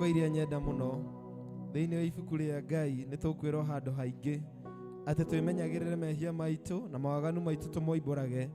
Ciakwa iria nyenda mũno, thĩinĩ wa ibuku rĩa Ngai nĩ tũkwĩrwo handũ haingĩ atĩ twĩmenyagĩrĩre mehia maitũ na mawaganu maitũ tũmoimbũrage,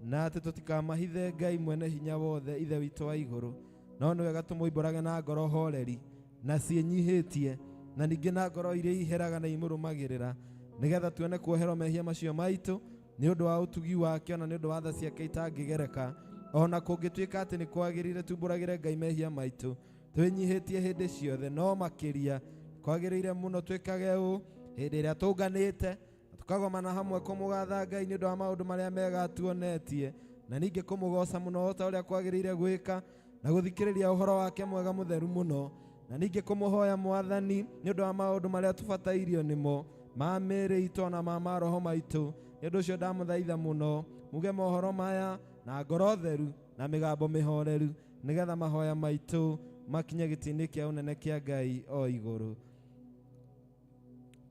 na atĩ tũtikamahithe Ngai mwene hinya wothe Ithe witũ wa igũrũ. No nĩ wega tũmoimbũrage na ngoro horeri na ciĩnyihĩtie, na ningĩ na ngoro iria iheraga na imũrũmagĩrĩra, nĩgetha tuone kuoherwo mehia macio maitũ nĩ ũndũ wa ũtugi wake ona nĩ ũndũ wa tha ciake itangĩgereka. Ona kũngĩtuĩka atĩ nĩ kwagĩrĩire tumbũragĩre Ngai mehia maitũ twĩnyihĩtie hĩndĩ ciothe, no makĩria kwagĩrĩire mũno twĩkage ũũ hĩndĩ ĩrĩa tũnganĩte na tũkagomana hamwe kũmũgatha Ngai nĩ ũndũ wa maũndũ marĩa mega atuonetie, na ningĩ kũmũgoca mũno o ta ũrĩa kwagĩrĩire gwĩka, na gũthikĩrĩria ũhoro wake mwega mũtheru mũno, na ningĩ kũmũhoya Mwathani nĩ ũndũ wa maũndũ marĩa tũbatairio nĩmo ma mĩĩrĩ itũ ona ma maroho maitũ. Nĩ ũndũ ũcio ndamũthaitha mũno muge mohoro maya na ngoro theru na mĩgambo mĩhoreru, nĩgetha mahoya maitũ makinye gĩtĩ-inĩ kĩa ũnene kĩa Ngai o igũrũ.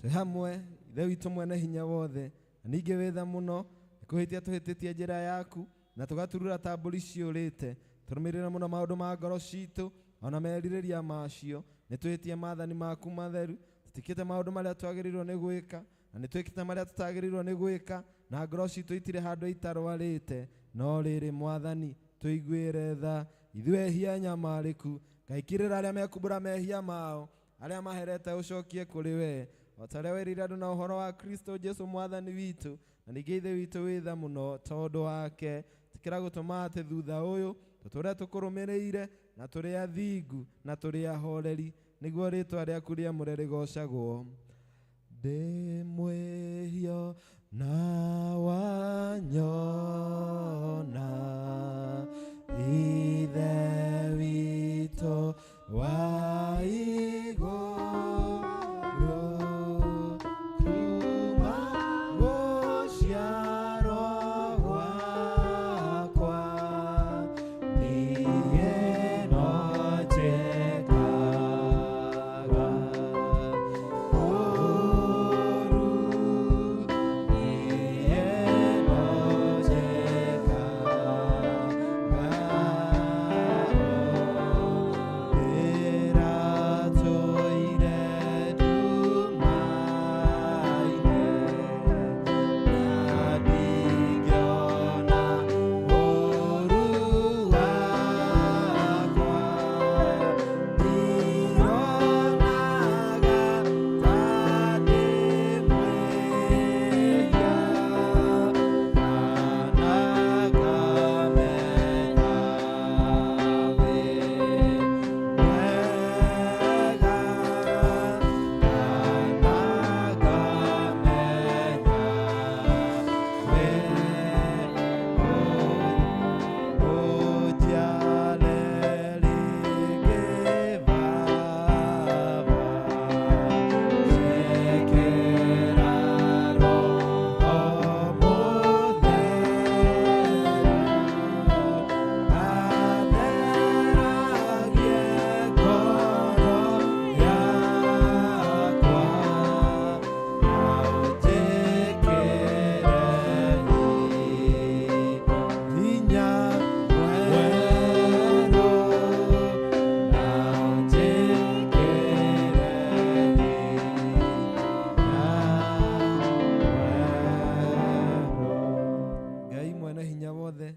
Twĩ hamwe Ithe witũ mwene hinya wothe, na ningĩ wĩ tha mũno, nĩ kũhĩtia tũhĩtĩtie njĩra yaku na tũgaturura ta mbũri ciũrĩte. Tũrũmĩrĩre mũno maũndũ ma ngoro citũ ona merirĩria macio. Nĩ twĩhĩtie maathani maku matheru, tũtikĩte maũndũ marĩa twagĩrĩirwo nĩ gwĩka, na nĩ twĩkĩte marĩa tũtagĩrĩirwo nĩ gwĩka, na ngoro citũ itirĩ handũ itarwarĩte. No rĩrĩ Mwathani, tũiguĩre tha ithuĩ ehia nyamarĩku. Ngai kirĩra arĩa mekumbũra mehia mao, arĩa maherete ũcokie kũrĩ we, o ta ũrĩa werĩire andũ na ũhoro wa Kristo Jesu Mwathani witũ. Na ningĩ Ithe witũ wĩ tha mũno tondũ wake, tĩkĩra gũtũma atĩ thutha ũyũ tũtũre tũkũrũmĩrĩire na tũrĩ athingu na tũrĩ ahoreri, nĩguo rĩtwa rĩaku rĩamũre rĩgocagwo. Ndĩ mwĩhia na wanyona, Ithe witũ wa igũrũ, kuma gũciarwo gwakwa niĩ no njĩkaga ũũru, niĩ no njĩkaga ndĩratũire nduma-inĩ na ndingĩona ũũru wakwa, ndironaga ta ndĩ mwĩhia kana ngamenya wĩ mwega, kana ngamenya wĩ ũnjiare rĩngĩ Baba, njĩkĩra Roho Mũtheru, atheragie ngoro yakwa, na ũnjĩkĩre hinya mwerũ, na ũnjĩkĩre hinya mwerũ. Ngai mwene hinya wothe,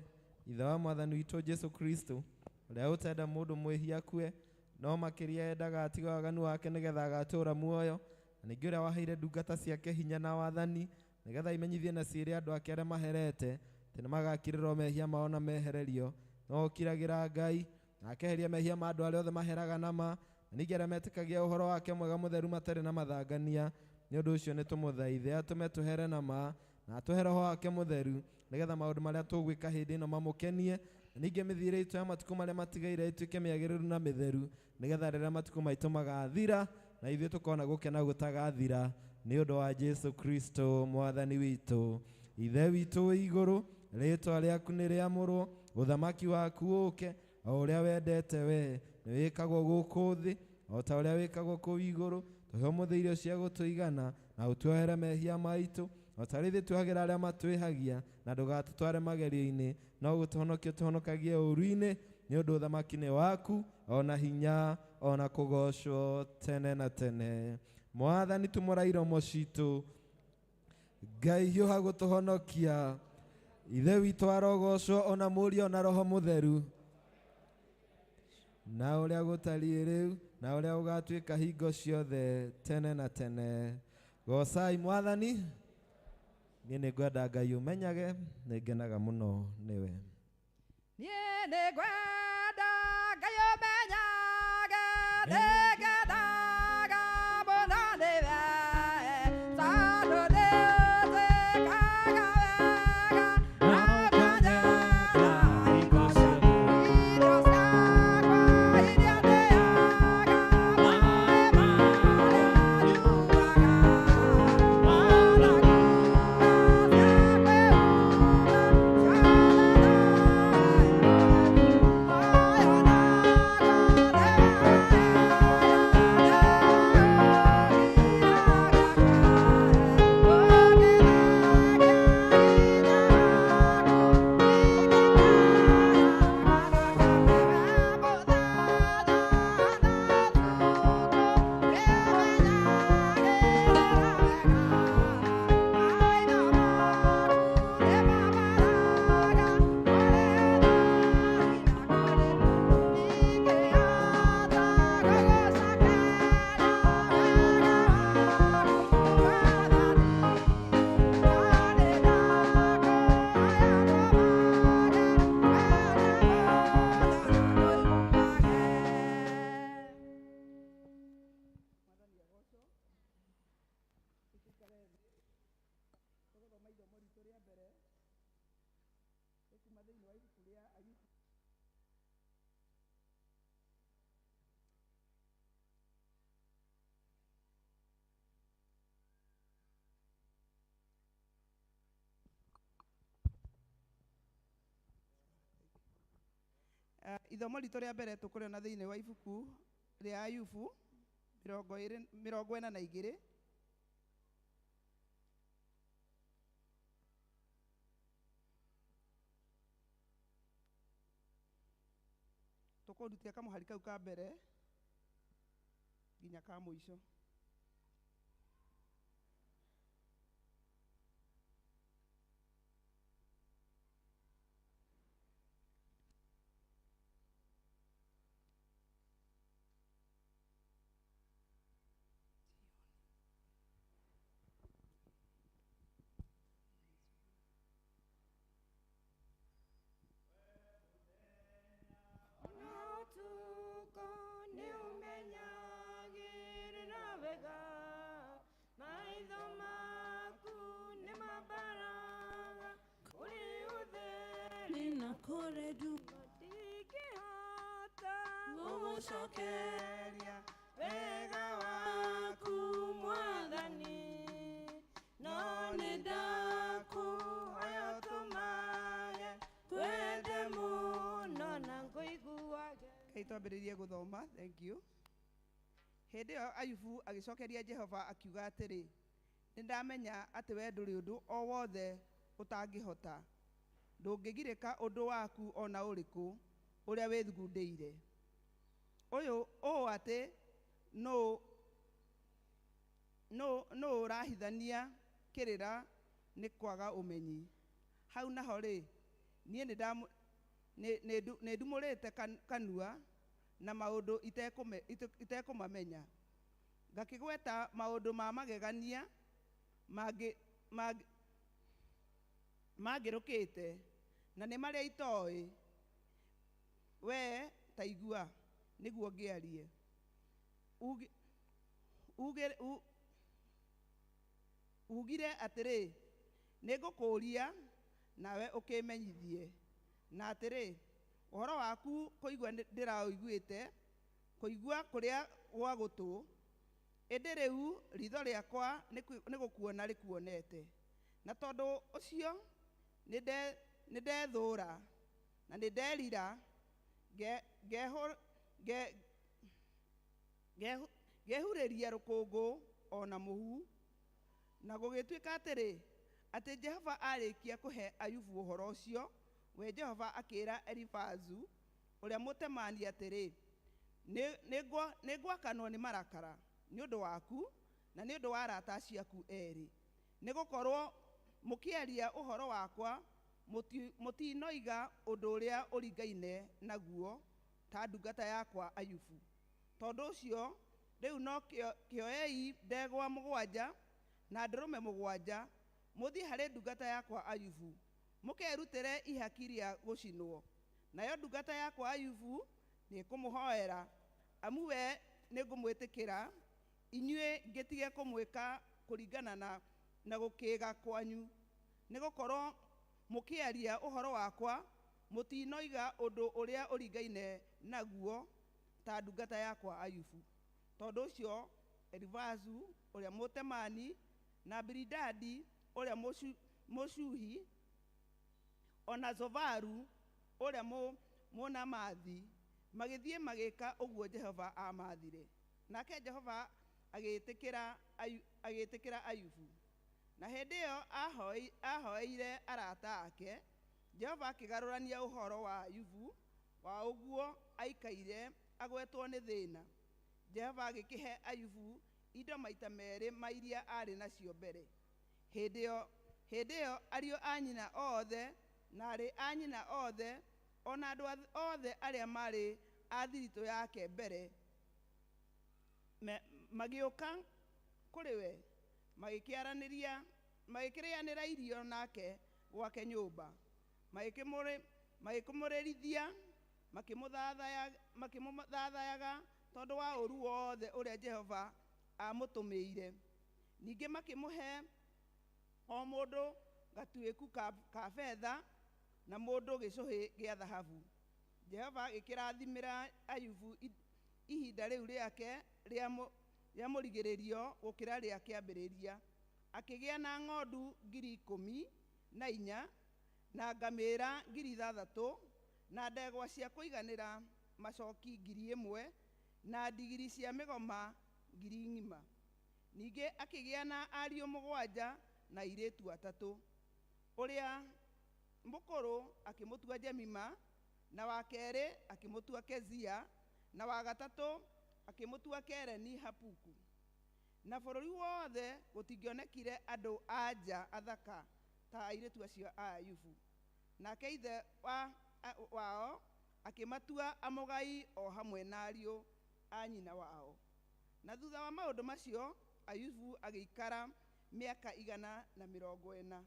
Ithe wa Mwathani witũ Jesu Kristo, ũrĩa ũtenda mũndũ mwĩhia akue, no makĩria endaga atige waganu wake nĩgetha agatũũra muoyo, na ningĩ ũrĩa waheire ndungata ciake hinya na wathani nĩgetha imenyithie na ciĩre andũ ake arĩa maherete atĩ nĩmagakirĩrwo mehia mao na mehererio. No ũkiragĩra Ngai na akeheria mehia ma andũ arĩa othe maheraga na ma, na ningĩ arĩa metĩkagia ũhoro wake mwega mũtheru matarĩ na mathangania. Nĩ ũndũ ũcio nĩ tũmũthaithe atũme tũhere na ma, na atũhe Roho wake mũtheru, nĩgetha maũndũ marĩa tũgwĩka hĩndĩ ĩno mamũkenie, na ningĩ mĩthiĩre itũ ya matukũ marĩa matigaire ĩtuĩke mĩagĩrĩru na mĩtheru, nĩgetha rĩrĩa matukũ maitũ magathira na ithuĩ tũkona gũkena gũtagathira, nĩ ũndũ wa Jesu Kristo Mwathani witũ. Ithe witũ wĩ igũrũ, rĩtwa rĩaku nĩ rĩamũrwo, ũthamaki waku ũũke, o ũrĩa wendete we nĩ wĩkagwo gũkũ thĩ o ta ũrĩa wĩkagwo kũu igũrũ. Tũhe ũmũthĩ irio cia gũtũigana, na ũtuohere mehia maitũ o ta ũrĩa ithuĩ tuohagĩra arĩa matwĩhagia, na ndũgatũtware magerio-inĩ, no gũtũhonokia ũtũhonokagie ũũru-inĩ, nĩ ũndũ ũthamaki nĩ waku, Ona hinya ona kũgoocwo tene na tene. Mwathani tumũra iromo citũ, Ngai hiũha gũtũhonokia. Ithe witũ arogocwo ona Mũriũ ona Roho Mũtheru, na ũrĩa gũtariĩ rĩu na ũrĩa ũgatuĩka hingo ciothe tene na tene. Gocai Mwathani. Niĩ nĩngwenda Ngai ũmenyage, nĩngenaga mũno nĩwe. Niĩ nĩngwenda Ngai ũmenyage, nĩngenaga mũno nĩwe, tondũ nĩũnjĩkaga wega na ũkanyenda hingo ciothe. Irio ciakwa iria ndĩaga, maĩ marĩa nyuaga, ona nguo cia kwĩhumba ciothe Ithomo ritũ rĩa mbere tũkũrĩona thĩinĩ wa ibuku rĩa Ayubu 42. Tũkũrutia kamũhari kau ka mbere nginya ka mũico. Gũgũcokeria wega waku Mwathani, no nĩ ndakũhoya ũtũmage ngwende mũno na ngũiguage. Rekei twambĩrĩrie gũthoma. Thank you. Hĩndĩ ĩyo Ayubu agĩcokeria Jehova akiuga atĩrĩ, nĩ ndamenya atĩ we ndũrĩ ũndũ o wothe ũtangĩhota, ndũngĩgirĩka ũndũ waku ona ũrĩkũ ũrĩa wĩthugundĩire. Ũyũ ũũ atĩ nũ ũrahithania kĩrĩra nĩ kwaga ũmenyi. Hau naho rĩ, niĩ nĩ ndumũrĩte kanua na maũndũ itekũmamenya, ngakĩgweta maũndũ ma magegania mangĩrũkĩte na nĩ marĩa itoĩ. We ta igua nĩguo ngĩarie. Ugire atĩrĩ, nĩngũkũũria nawe ũkĩmenyithie, na atĩrĩ, ũhoro waku kũigua ndĩraũiguĩte, kũigua kũrĩa gwa gũtũ, ĩndĩ rĩu ritho rĩakwa nĩgũkuona rĩkuonete. Na tondũ ũcio nĩndethũũra na nĩnderira, ngehurĩria rũkũngũ ona mũhu. Na gũgĩtuĩka atĩrĩ, atĩ Jehova arĩkia kũhe Ayubu ũhoro ũcio, we Jehova akĩĩra Elifazu ũrĩa Mũtemani atĩrĩ, Nĩ ngwakanwo nĩ marakara nĩ ũndũ waku na nĩ ũndũ wa arata ciaku erĩ, nĩ gũkorwo mũkĩaria ũhoro wakwa mũtinoiga ũndũ ũrĩa ũringaine naguo ta ndungata yakwa Ayubu. Tondũ ũcio rĩu no kĩoei ndegwa 7 na ndũrũme 7, mũthiĩ harĩ ndungata yakwa Ayubu, mũkerutĩre ihaki rĩa gũcinwo. Nayo ndungata yakwa Ayubu nĩĩkũmũhoera, amu we nĩngũmwĩtĩkĩra, inyuĩ ngĩtige kũmwĩka kũringana na gũkĩĩga kwanyu. Nĩgũkorwo mũkĩaria ũhoro wakwa mũtinoiga ũndũ ũrĩa ũringaine naguo ta ndungata yakwa Ayubu. Tondũ ũcio Elifazu ũrĩa Mũtemani na Bilidadi ũrĩa Mũshuhi ona Zofaru ũrĩa Mũnamathi magĩthiĩ magĩka ũguo Jehova aamathire. Nake Jehova agĩĩtĩkĩra Ayubu. Na hĩndĩ ĩyo ahoeire arata ake, Jehova akĩgarũrania ũhoro wa Ayubu wa ũguo aikaire agwetwo nĩ thĩna. Jehova agĩkĩhe Ayubu indo maita 2 ma iria aarĩ nacio mbere. Hĩndĩ ĩyo ariũ a nyina othe na aarĩ a nyina othe ona andũ othe arĩa maarĩ a thiritũ yake mbere magĩũka kũrĩ we, magĩkĩrĩanĩra irio nake gwake nyũmba, magĩkĩmũrĩrithia, makĩmũthathayaga tondũ wa ũũru wothe ũrĩa Jehova aamũtũmĩire. Ningĩ makĩmũhe o mũndũ gatuĩku ka betha na mũndũ gĩcũhĩ gĩa thahabu. Jehova agĩkĩrathimĩra Ayubu ihinda rĩu rĩake rĩa mũrigĩrĩrio gũkĩra rĩa kĩambĩrĩria. Akĩgĩa na ng'ondu 14,000 na ngamĩĩra 6,000 na ndegwa cia kũiganĩra macoki 1,000 na ndigiri cia mĩgoma 1,000. Ningĩ akĩgĩa na ariũ 7 na airĩtu 3. Ũrĩa mũkũrũ akĩmũtua Jemima, na wa kerĩ akĩmũtua Kezia, na wa gatatũ akĩmũtua Kereni Hapuku. Na bũrũri wothe gũtingĩonekire andũ a nja athaka ta airĩtu acio a Ayubu. Nake ithe wao akĩmatua amũgai o hamwe na ariũ a nyina wao. Na thutha wa maũndũ macio Ayubu agĩikara mĩaka 140,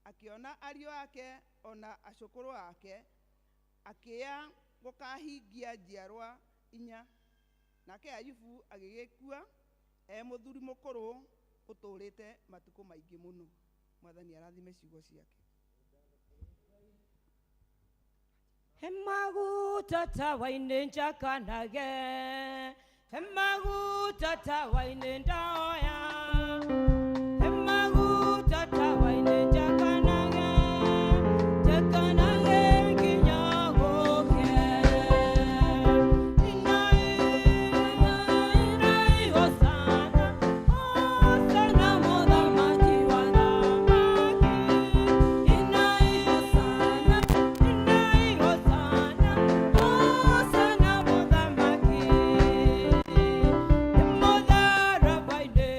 akĩona ariũ ake ona acũkũrũ ake, akĩya gũkahingia njiarwa 4. Nake Ayubu agĩgĩkua e mũthuri mũkũrũ ũtũũrĩte matukũ maingĩ mũno. Mwathani arathime ciugo ciake. Maguta tawa-inĩ njakanage, maguta tawa-inĩ ndaoya, maguta tawa-inĩ njakanage, njakanage nginya gũkĩe. Inai, inai, hosana, hosana mũthamaki wa thamaki. Inai, hosana, inai, hosana, hosana mũthamaki. Mũtharaba-inĩ.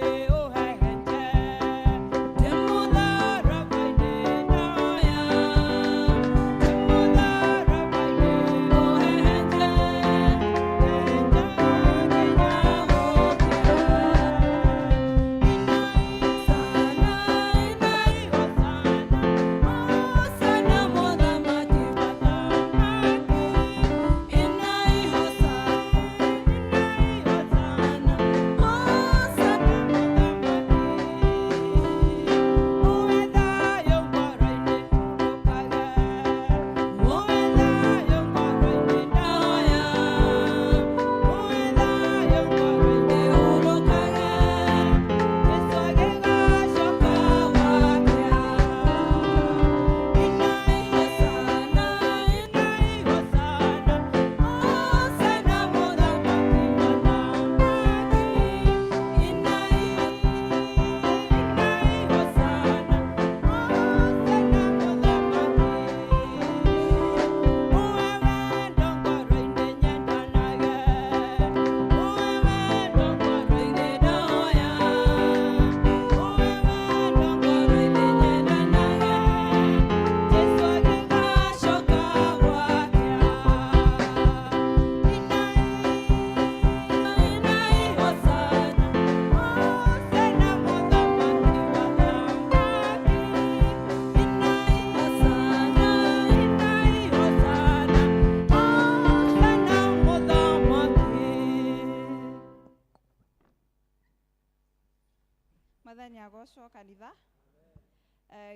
Agocwo kanitha.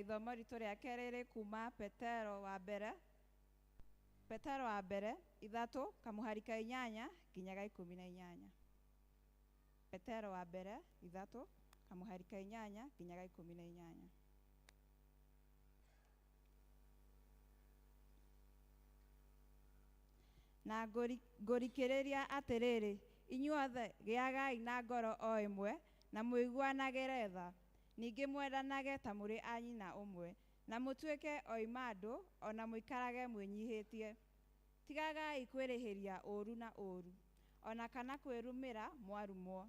Ithomo ritũ rĩa kerĩ rĩ kuma Petero wa mbere, Petero wa mbere 3 kamũhari ka 8 nginya ga 18. Petero wa mbere 3 kamũhari ka 8 nginya ga 18. Na ngũrikĩrĩria atĩrĩrĩ, inyuothe gĩagai na ngoro o ĩmwe na mũiguanagĩre tha, ningĩ mwendanage ta mũrĩ a nyina ũmwe, na mũtuĩke oima andũ o na mũikarage mwĩnyihĩtie. Tigagai kwĩrĩhĩria ũũru na ũũru, o na kana kwĩrumĩra mwarumwo.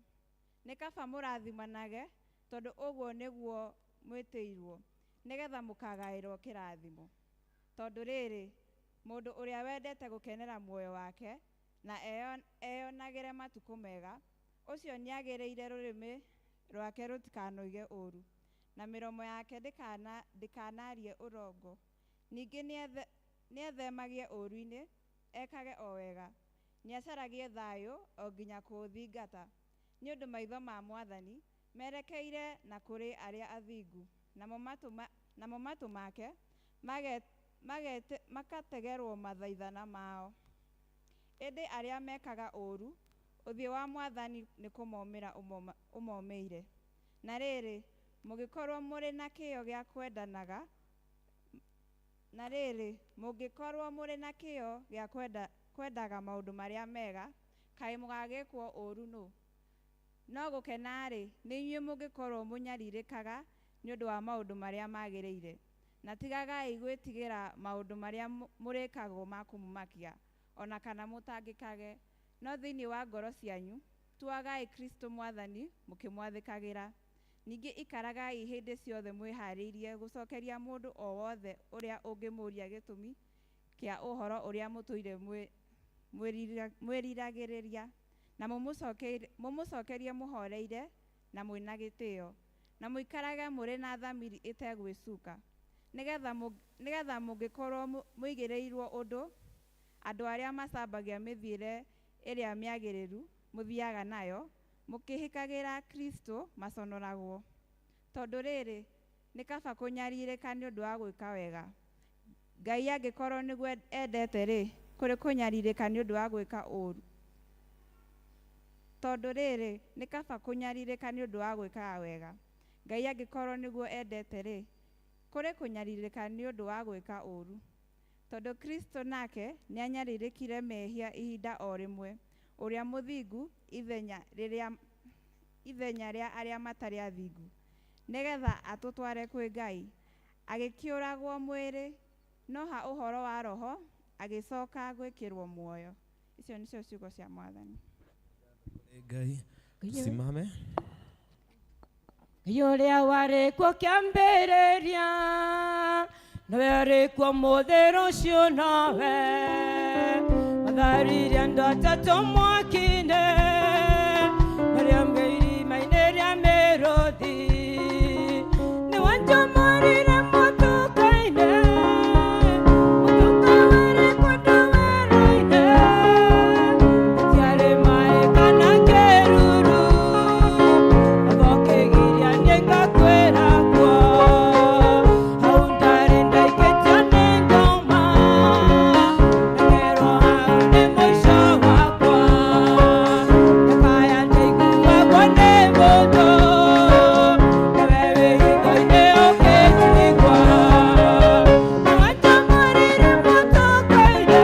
Nĩ kaba mũrathimanage, tondũ ũguo nĩguo mwĩtĩirwo, nĩgetha mũkagaĩrwo kĩrathimo. Tondũ rĩrĩ, mũndũ ũrĩa wendete gũkenera muoyo wake na eyonagĩre matukũ mega, ũcio nĩagĩrĩire rũrĩmĩ rwake rũtikanoige ũũru, na mĩromo yake ndĩkanarie ũrongo. Ningĩ nĩethemagie ũũru-inĩ, ekage o wega, nĩacaragie thayũ o nginya kũũthingata. Nĩ ũndũ maitho ma Mwathani merekeire na kũrĩ arĩa athingu, namo matũ make makategerwo mathaithana mao. Ĩndĩ arĩa mekaga ũũru, ũthiũ wa Mwathani nĩ kũmomĩra ũmomĩire. Na rĩrĩ, mũngĩkorwo mũrĩ na kĩyo gĩa kwendanaga, na rĩrĩ, mũngĩkorwo mũrĩ na kĩyo gĩa kwendaga maũndũ marĩa mega, kaĩ mũgagĩkwo ũũru nũ? No gũkena-rĩ, nĩ inyuĩ mũngĩkorwo mũnyarirĩkaga nĩ ũndũ wa maũndũ marĩa magĩrĩire. Na tigagai gwĩtigĩra maũndũ marĩa mũrĩkagwo ma kũmũmakia, o na kana mũtangĩkage. No thĩinĩ wa ngoro cianyu, tuagai Kristo Mwathani mũkĩmwathĩkagĩra. Ningĩ ikaragai hĩndĩ ciothe mwĩhaarĩirie gũcokeria mũndũ o wothe ũrĩa ũngĩmũũria gĩtũmi kĩa ũhoro ũrĩa mũtũire mwĩriragĩrĩria, na mũmũcokerie mũhoreire na mwĩna gĩtĩo, na mũikarage mũrĩ na thamiri ĩtegwĩcuka, nĩgetha mũngĩkorwo mũigĩrĩirwo ũndũ, andũ arĩa macambagia mĩthiĩre ĩrĩa mĩagĩrĩru mũthiaga nayo, mũkĩhĩkagĩra Kristo maconoragwo. Tondũ rĩrĩ, nĩ kaba kũnyarirĩka nĩ ũndũ wa gwĩka wega, Ngai angĩkorwo nĩguo endete-rĩ, kũrĩ kũnyarirĩka nĩ ũndũ wa gwĩka ũũru. Tondũ rĩrĩ, nĩ kaba kũnyarirĩka nĩ ũndũ wa gwĩkaga wega, Ngai angĩkorwo nĩguo endete-rĩ, kũrĩ kũnyarirĩka nĩ ũndũ wa gwĩka ũũru. Tondũ Kristo nake nĩanyarirĩkire mehia ihinda o rĩmwe, ũrĩa mũthingu ithenya rĩa arĩa matarĩ athingu, nĩgetha atũtware kwĩ Ngai. Agĩkĩũragwo mwĩrĩ, no ha ũhoro wa roho agĩcoka gwĩkĩrwo muoyo. Icio nĩcio ciugo cia Mwathani. Ngai, tusimame. Ũrĩa warĩ kuo kĩambĩrĩria, nowe arĩ kuo mũthĩ, rũciũ nowe. Watharirie andũ atatũ mwaki-inĩ, arĩa me irima-inĩ rĩa mĩrũthi. Nĩwe njomorire mũtũka-inĩ, mũtũka warĩ kũndũ werũ-inĩ. Gũtiarĩ maĩ kana kĩruru, ũgokĩgiria niĩ ngakwĩra kuo. Hau ndarĩ ndaikĩtio nĩ ngoma, ndakerwo hau nĩ mũico wakwa. Ndakaya ndaiguagwo nĩ mũndũ, nawe wĩ hitho-inĩ ũkĩnjigua. Nĩwe njomorire mũtũka-inĩ,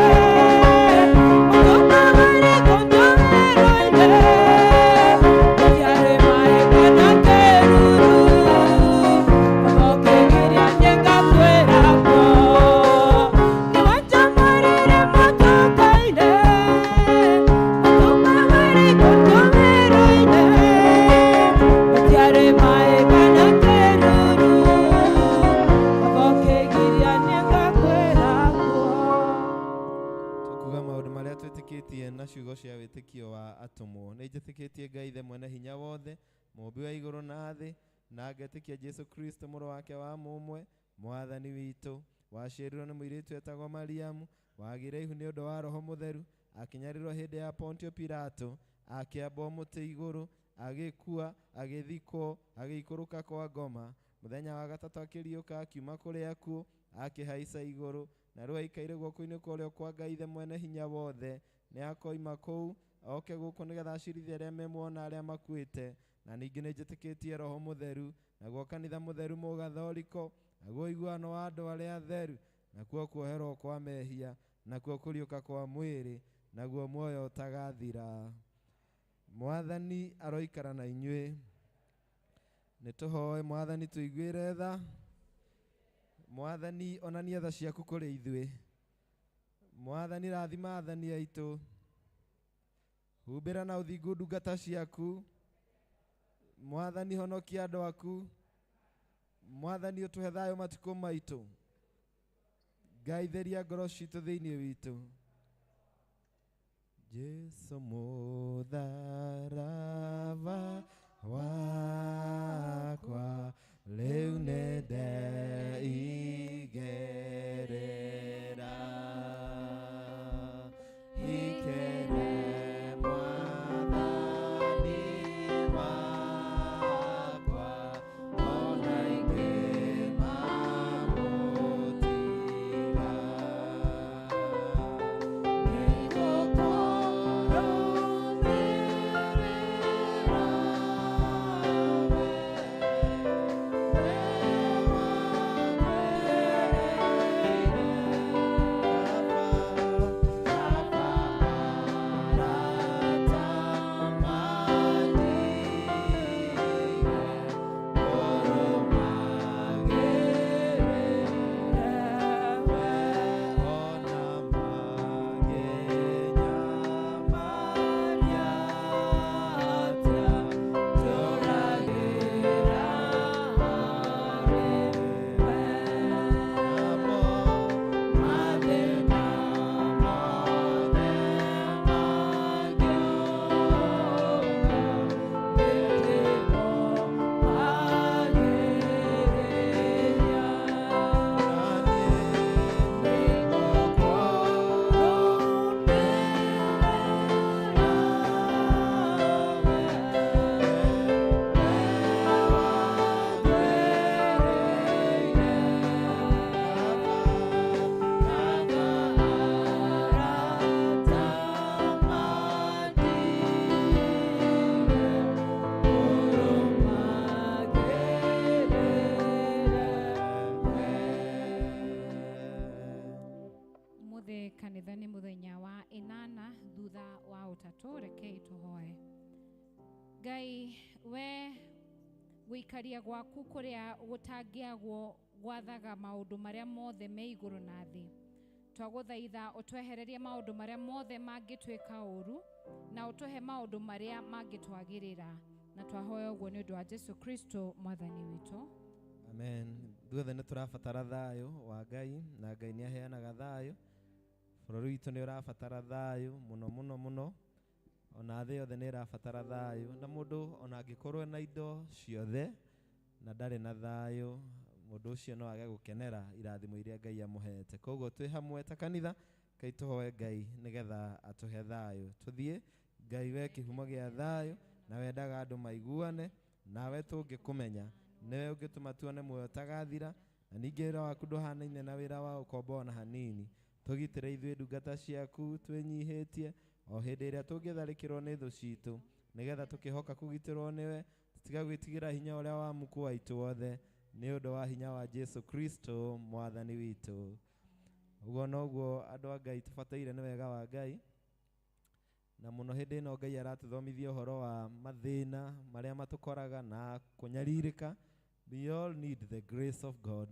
mũtũka warĩ kũndũ werũ-inĩ. Gũtiarĩ maĩ kana kĩruru, ũgokĩgiria niĩ ngakwĩra kuo. Nĩwe njomorire mũtũka-inĩ, mũtũka warĩ kũndũ werũ-inĩ. Gũtiarĩ maĩ kana kĩruru, ũgokĩgiria niĩ ngakwĩra kuo. Tukuga maũndũ marĩa twĩtĩkĩtie na ciugo cia wĩtĩkio wa atũmwo. Nĩ njĩtĩkĩtie Ngai Ithe mwene hinya wothe, mũũmbi wa igũrũ na thĩ, na ngetĩkia Jesũ Kristo mũrũ wake wa mũmwe, Mwathani witũ, waciarirwo nĩ mũirĩtu etagwo Mariamu, wagĩire ihu nĩ ũndũ wa Roho Mũtheru, akĩnyarirwo hĩndĩ ya Pontio Pilato, akĩambwo mũtĩ igũrũ, Agĩkua, agĩthikwo, agĩikũrũka kwa ngoma. Mũthenya wa gatatũ akĩriũka akiuma kũrĩ akuũ, akĩhaica igũrũ, na rĩu aikaire guoko-inĩ kwa ũrĩo kwa Ngai Ithe mwene hinya wothe. Nĩ akoima kũu oke gũkũ nĩgetha acirithie arĩa me muoyo na arĩa makuĩte. Na ningĩ nĩ njĩtĩkĩtie Roho Mũtheru, naguo kanitha mũtheru mũgathoriko, naguo ũiguano wa andũ arĩa atheru, nakuo kuoherwo kwa mehia, nakuo kũriũka kwa mwĩrĩ, naguo muoyo ũtagathira. Mwathani aroikara na inyuĩ. Nĩ tũhoe Mwathani tũiguĩre tha. Mwathani onania tha ciaku kũrĩ ithuĩ. Mwathani rathima athani aitũ. Humbĩra na ũthingu ndungata ciaku. Mwathani honokia andũ aku. Mwathani ũtũhe thayũ matukũ maitũ. Ngai theria ngoro citũ thĩinĩ witũ. Jesu mũtharaba wakwa rĩu nĩndeigĩrĩra. Ikere Mwathani wakwa ona ingĩmagũtiga. Muthe kanitha nĩ mũthenya wa ĩnana thutha wa ũtatũ. Rekei tũhoe. Ngai, we gũikaria gwaku kũrĩa gũtangĩagwo gwathaga maũndũ marĩa mothe me igũrũ na thĩ. Twagũthaitha ũtwehererie maũndũ marĩa mothe mangĩtwĩka ũru na ũtũhe maũndũ marĩa mangĩtwagĩrĩra, na twahoya ũguo nĩ ũndũ wa Jesu Kristo mwathani witũ. Amen. Ithuothe nĩ tũrabatara thayũ wa Ngai, na Ngai nĩ aheanaga thayũ. Bũrũri witũ nĩ ũrabatara thayũ mũno mũno mũno, ona thĩ yothe nĩ ĩrabatara thayũ. Na mũndũ ona angĩkorwo na indo ciothe na ndarĩ na thayũ, mũndũ ũcio no age gũkenera irathimo iria Ngai amũhete. Koguo twĩ hamwe ta kanitha, Ngai tũhoe Ngai nĩgetha atũhe thayũ. Tũthiĩ, Ngai we kĩhumo gĩa thayũ, na wendaga andũ maiguane, nawe tũngĩkũmenya nĩwe ũngĩtũma tuone muoyo ũtagathira, na ningĩ wĩra waku ndũhanaine na wĩra wa ũkombo ona hanini. Tũgitĩre ithuĩ ndungata ciaku twĩnyihĩtie o hĩndĩ ĩrĩa tũngĩtharĩkĩrwo nĩ thũ citũ, nĩgetha tũkĩhoka kũgitĩrwo nĩwe, tũtiga gwĩtigĩra hinya ũrĩa wa muku waitũ wothe, nĩ ũndũ wa hinya wa Jesu Kristo mwathani witũ. Ũguo noguo andũ a Ngai tũbataire nĩ wega wa Ngai, na mũno hĩndĩ ĩno Ngai aratũthomithia ũhoro wa mathĩna marĩa matũkoraga na kũnyarirĩka. We all need the grace of God.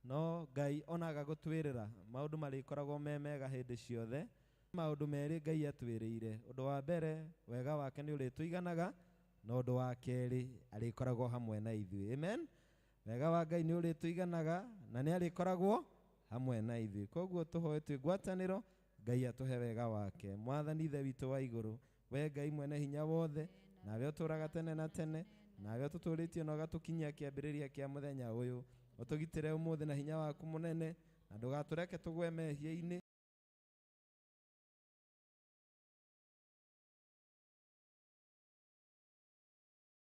No Ngai onaga gũtwĩrĩra maũndũ marĩkoragwo me mega hĩndĩ ciothe. Maũndũ merĩ Ngai atwĩrĩire. Ũndũ wa mbere, wega wake nĩ ũrĩtũiganaga, na ũndũ wa kerĩ, arĩkoragwo hamwe na ithuĩ. Amen. Wega wa Ngai nĩ ũrĩtũiganaga na nĩ arĩkoragwo hamwe na ithuĩ. Koguo tũhoe twĩ ngwatanĩro, Ngai atũhe wega wake. Mwathani Ithe witũ wa igũrũ, we Ngai mwene hinya wothe, nawe ũtũũraga tene na tene, nawe ũtũtũũrĩtie na ũgatũkinyia kĩambĩrĩria kĩa mũthenya ũyũ. Ũtũgitĩre ũmũthĩ na hinya waku mũnene, na ndũgatũreke tũgwe mehia-inĩ.